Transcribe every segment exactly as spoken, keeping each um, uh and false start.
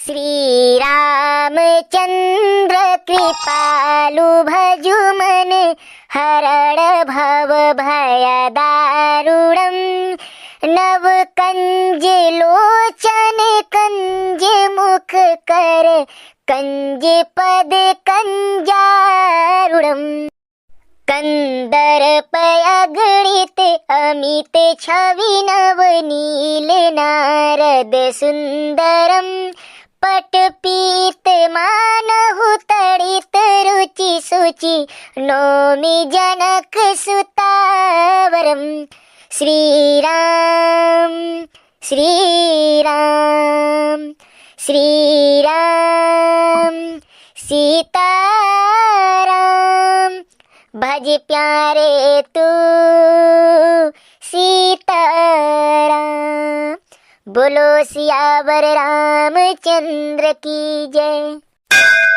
श्री रामचंद्र कृपालु भजु मन, हरण भव भय दारुणम। नव कंज लोचन कंज मुख कर, कंज पद कंजारुणम। कंदर्प अगणित अमित छवि नव नील नारद सुंदरम। पट पीत मानहु तड़ित रुचि सुचि नोमि जनक सुतावरम। श्री राम श्री राम श्री राम सीताराम। भज प्यारे तू सीताराम। बोलो सियावर रामचंद्र की जय।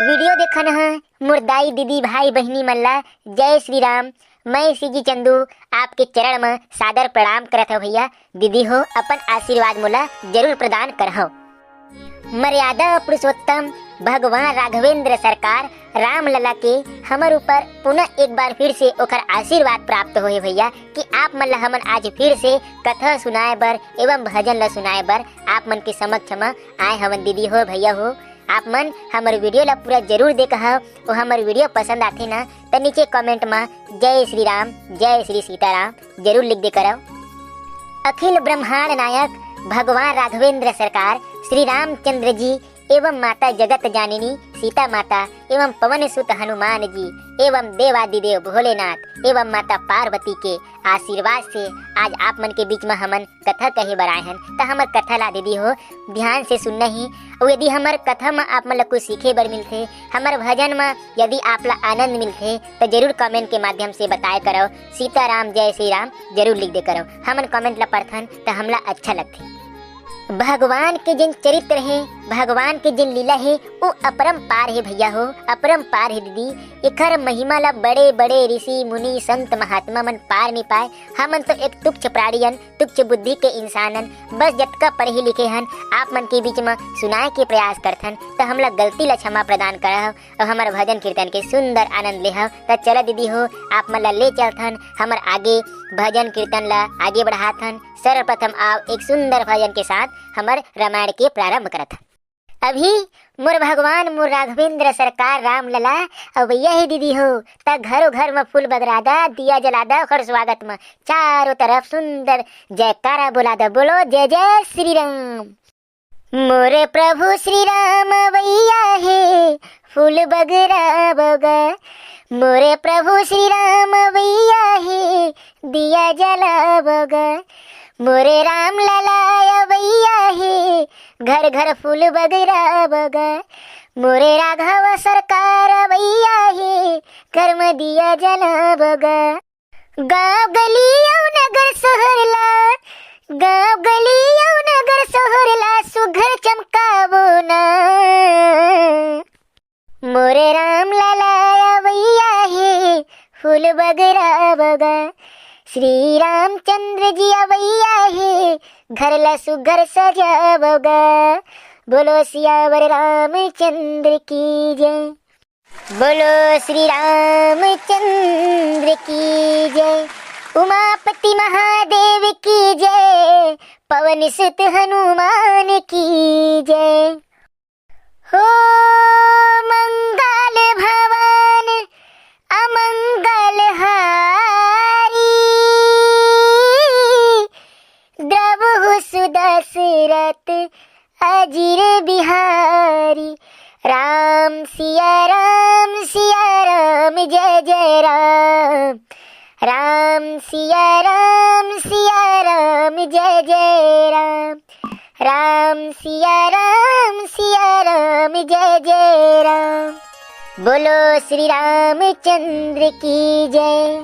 वीडियो देखन ह मोर दाई दीदी भाई बहिनी मन ला जय श्री राम। मैं सीजी चंदू आपके चरण म सादर प्रणाम करत हव भैया। दीदी हो, अपन आशीर्वाद मोला जरूर प्रदान करहव। मर्यादा पुरुषोत्तम भगवान राघवेंद्र सरकार रामलला के हमर ऊपर पुनः एक बार फिर से ओखर आशीर्वाद प्राप्त होए भैया, कि आप मन ला हमन आज फिर से कथा सुनाए बर एवं भजन ला सुनाए बर आप मन के समक्ष म आए हवन दीदी हो भैया हो। आप मन हमर वीडियो ला पूरा जरूर देखहव। अउ हमर वीडियो पसंद आथे ना, त नीचे कमेंट म जय श्री राम, जय श्री सीताराम जरूर लिख दे करव। अखिल ब्रह्मांड नायक भगवान राघवेंद्र सरकार श्री रामचंद्र जी एवं माता जगत जानिनी सीता माता एवं पवन सुत हनुमान जी एवं देवादिदेव भोलेनाथ एवं माता पार्वती के आशीर्वाद से आज आप मन के बीच म हमन कथा कहे बर आए हन। त हमर कथा ला दीदी हो ध्यान से सुनना ही। अउ यदि हमर कथा म आप मन ला कुछ सीखे बर मिलथे, हमर भजन म यदि आप ला आनंद मिलथे, त जरूर कमेंट के माध्यम से बताए करव। सीताराम जय श्री राम जरूर लिख दे करव। हमन कमेंट ला पढ़थन त हमला अच्छा लगथे। भगवान के जेन चरित्र हे, भगवान के जेन लीला हे, वो अपरंपार हे भैया हो, अपरंपार हे दीदी। एखर महिमा ला बड़े बड़े ऋषि मुनि संत महात्मा मन पार नहीं पाए। हमन तो एक तुच्छ प्राणी अन, तुच्छ बुद्धि के इंसान अन। बस जतका पढ़े लिखे हन, आप मन के बीच म सुनाए के प्रयास करथन, त हमला गलती ला क्षमा प्रदान करव अउ हमर भजन कीर्तन के सुंदर आनंद लेहव। त चला दीदी हो, आप मन ला ले चलथन हमर आगे भजन कीर्तन ला आगे बढ़ाथन। सर्वप्रथम आव एक सुंदर भजन के साथ हमर रामायण के प्रारंभ करथन। अभी मोर भगवान मोर राघवेंद्र सरकार रामलला अवैया हे दीदी हो, त घरो घर म फूल बगरा दा, दिया जला दा, ओखर स्वागत म चारों तरफ सुंदर जयकारा बोला दा। बोलो जय जय श्री राम। मोरे प्रभु श्री राम अवैया हे, फूल बगरा बगा। मोरे प्रभु श्री राम अवैया हे, दिया जला बगा। मोरे रामलला अवैया हे, घर घर फूल बगरा बगा। मोरे राघव सरकार अवैया हे, घर म दिया जला बगा। गांव गली अउ नगर शहर ला, गांव गली अउ नगर शहर ला सुघर चमकावो ना। मोरे रामलला अवैया हे, फूल बगरा बगा। श्री रामचंद्र जी अवैया हे, घर ला सुघर सजावो गा। बोलो सियावर रामचंद्र की जय। बोलो श्री रामचंद्र की जय। उमापति महादेव की जय। पवन सुत हनुमान की जय। हो मंगल भवन अमंगल हारी, द्रवहु सुदशरथ अजिर बिहारी। राम सिया राम सिया राम जय जय राम। राम सिया राम सिया राम जय जय राम। राम सिया राम सिया राम जय जय राम। बोलो श्री रामचंद्र की जय।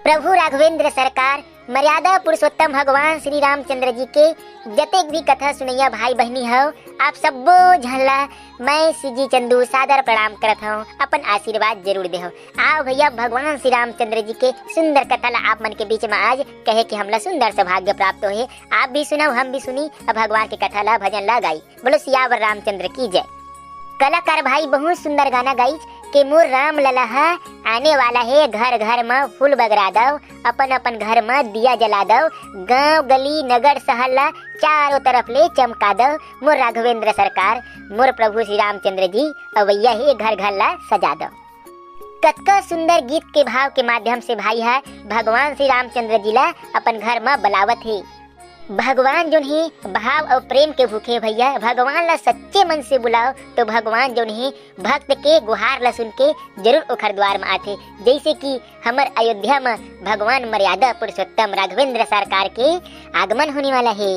प्रभु राघवेंद्र सरकार, मर्यादा पुरुषोत्तम भगवान श्री रामचंद्र जी के जतेक भी कथा सुनैया भाई बहिनी हव, आप सब्बो झन ला मैं सीजी चंदू सादर प्रणाम करत हूँ, अपन आशीर्वाद जरूर देहव। आओ भैया, भगवान श्री रामचंद्र जी के सुंदर कथा ला आप मन के बीच में आज कहे के हमला सुंदर सौभाग्य प्राप्त होहे। आप भी सुनव, हम भी सुनी, अब भगवान के कथा ला, भजन ला गाई। बोलो सियावर रामचंद्र की जय। कलाकार भाई बहुत सुंदर गाना गाइस के मोर राम लला ह आने वाला हे, घर घर म फूल बगरा दव, अपन अपन घर म दिया जला दव, गांव गली नगर शहर ला चारों तरफ ले चमका दव, मोर राघवेंद्र सरकार, मोर प्रभु श्री रामचंद्र जी अवैया हे, घर घर ला सजा दव। कतका सुंदर गीत के भाव के माध्यम से भाई ह भगवान श्री रामचंद्र जी ला अपन घर म बलावत हे। भगवान जोन हे भाव अउ प्रेम के भूखे भैया, भगवान ला सच्चे मन से बुलाओ तो भगवान जोन हे भक्त के गुहार ला सुन के जरूर ओखर द्वार म आथे। जैसे कि हमर अयोध्या म भगवान मर्यादा पुरुषोत्तम राघवेंद्र सरकार के आगमन होने वाला हे।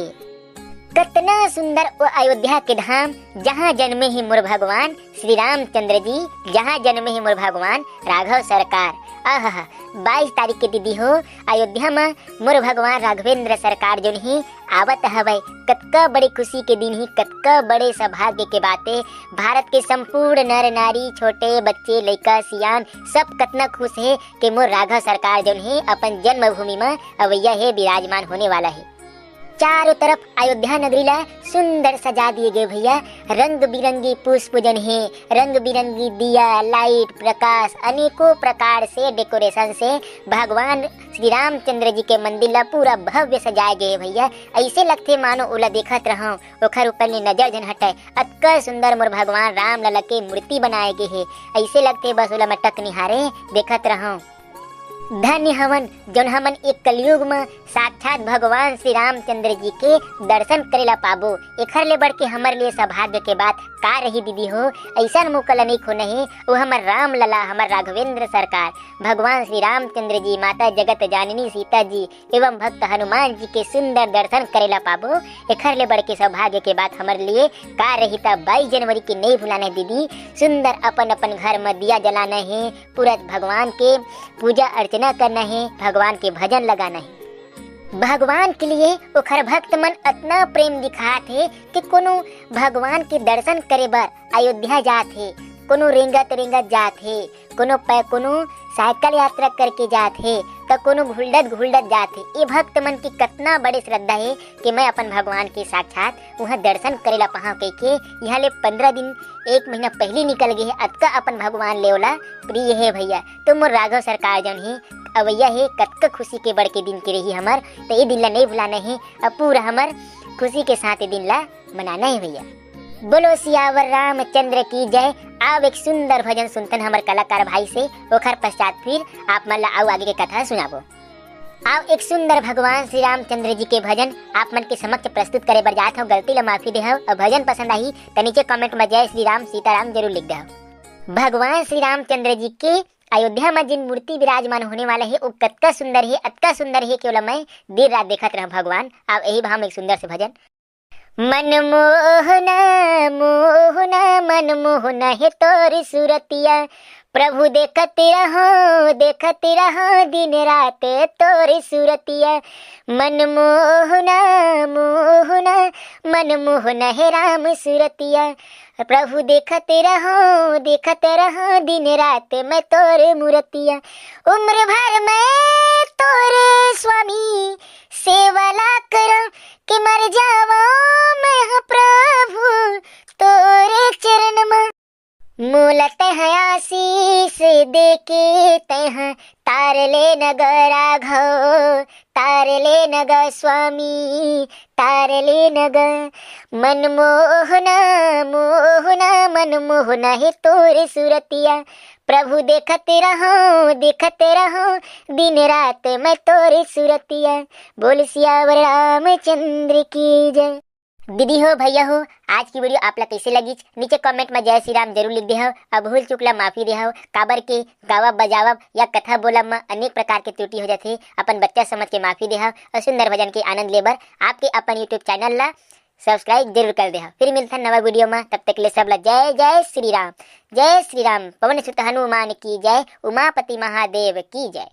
कतना सुंदर वो अयोध्या के धाम, जहाँ जन्मे हे मोर भगवान श्री रामचंद्र जी, जहाँ जन्मे हे मोर भगवान राघव सरकार। आहा, बाईस तारीख के दीदी हो, अयोध्या म मोर भगवान राघवेंद्र सरकार जोन ही आवत हवय। कतका बड़े खुशी के दिन ही, कतका बड़े सौभाग्य के बात हे। भारत के संपूर्ण नर नारी, छोटे बच्चे, लइका सियान, सब कतना खुश हे कि मोर राघव सरकार जोन ही अपन जन्मभूमि म अवैया हे, विराजमान होने वाला हे। चारों तरफ अयोध्या नगरी ला सुंदर सजा दिए गए भैया। रंग बिरंगी पुष्प जन हे, रंग बिरंगी दिया, लाइट, प्रकाश, अनेकों प्रकार से डेकोरेशन से भगवान श्री रामचंद्र जी के मंदिर ला पूरा भव्य सजाए गए हे भैया। ऐसे लगथे मानो ओला देखत रहूं, ओखर ऊपर ले नजर झन हटय। अतका सुंदर मोर भगवान राम लला के मूर्ति बनाए गए हे, ऐसे लगथे बस ओला मैं टक निहारे देखत रहूं। धन्य हवन जौन हमन एक कलयुग म साक्षात भगवान श्री रामचंद्र जी के दर्शन करे ला पाबो। एखर ले बढ़ के हमर लिए सौभाग्य के बात का रही दीदी हो। ऐसन मौका ला नहीं खोना हे। वो हमर राम लला, हमर राघवेंद्र सरकार, भगवान श्री रामचंद्र जी, माता जगत जाननी सीता जी एवं भक्त हनुमान जी के सुंदर दर्शन करे ला पाबो। एखर ले बढ़ के सौभाग्य के बात हमर लिए का रही। त बाईस जनवरी के नहीं भुलाना हे दीदी। सुंदर अपन अपन घर म दिया जलाना हे, पूरा भगवान के पूजा अर्चना करना हे, भगवान के भजन लगाना हे। भगवान के लिए ओखर भक्त मन अतना प्रेम दिखात हे कि कोनो भगवान के दर्शन करे बर अयोध्या जात हे, कोनो रेंगत रेंगत जात हे, कोनो पै-, कोनो साइकिल यात्रा करके जात हे, त कोनो घुलडत घुलडत जात हे। ये भक्त मन के कतना बड़े श्रद्धा हे कि मैं अपन भगवान के साक्षात उहाँ दर्शन करे ला पाहूं कहिके इहाँ ले पंद्रह दिन, एक महीना पहिली निकल गए हे। अतका अपन भगवान ले ओला प्रिय हे भैया। तो मोर राघव सरकार जौन हे अवैया हे, कतका खुशी के बड़के दिन के रही हमर, तो ये दिन ला नहीं भुलाना हे। अब पूरा हमर खुशी के साथ ये दिन ला मनाना हे भैया। बोलो सियावर रामचंद्र की जय। आओ एक सुंदर भजन सुनथन हमर कलाकार भाई से, ओखर पश्चात फिर आप मन ला अउ आगे के कथा सुनाबो। आओ एक सुंदर भगवान श्री रामचंद्र जी के भजन आप मन के समक्ष प्रस्तुत करे बर जात हव। गलती ला माफी देहव अउ भजन पसंद आही त नीचे कमेंट में जय श्री राम सीताराम जरूर लिख देहव। भगवान श्री रामचंद्र जी के अयोध्या में जिन मूर्ति विराजमान होने वाला हे, वो कतका सुंदर हे, अतका सुंदर हे कि ओला मैं दिन रात देखत रहूं भगवान। आओ यही भाव में एक सुंदर से भजन। मनमोहना, मोहना, मनमोहना हे तोर सूरतिया। प्रभु देखत रहूं, देखत रहूं दिन रात तोर सूरतिया। मनमोहना, मोहना, मनमोहना हे राम सूरतिया। प्रभु देखत रहूं, देखत रहूं दिन रात मैं तोर मूरतिया। उम्र भर मैं तोर स्वामी सेवा ला करंव, कि मर जावंव मैं ह प्रभु तोरे चरण म। मोला तैं ह आशीष देके तैं ह तार ले न ग राघव, तार ले न ग स्वामी, तार ले न ग। मनमोहना, मोहना, मनमोहना हे तोर सूरतिया। प्रभु देखत रहूं, देखत रहूं दिन रात मैं तोर सूरतिया। बोल सियावर रामचंद्र की जय। दीदी हो, भैया हो, आज की वीडियो आप ला कैसे लगिस, नीचे कमेंट में जय श्री राम जरूर लिख देहव। अब भूल चूक ला माफी देहव, काबर के गावब बजावब या कथा बोलब में अनेक प्रकार के त्रुटि हो जाथे। अपन बच्चा समझ के माफी देहव और सुंदर भजन के आनंद लेबर आपके अपन YouTube चैनल ला सब्सक्राइब जरूर कर देहव। फिर मिलथन नवा वीडियो में, तब तक ले सब ला जय जय श्री राम, जय श्री राम। पवन सुत हनुमान की जय, उमापति महादेव की जय।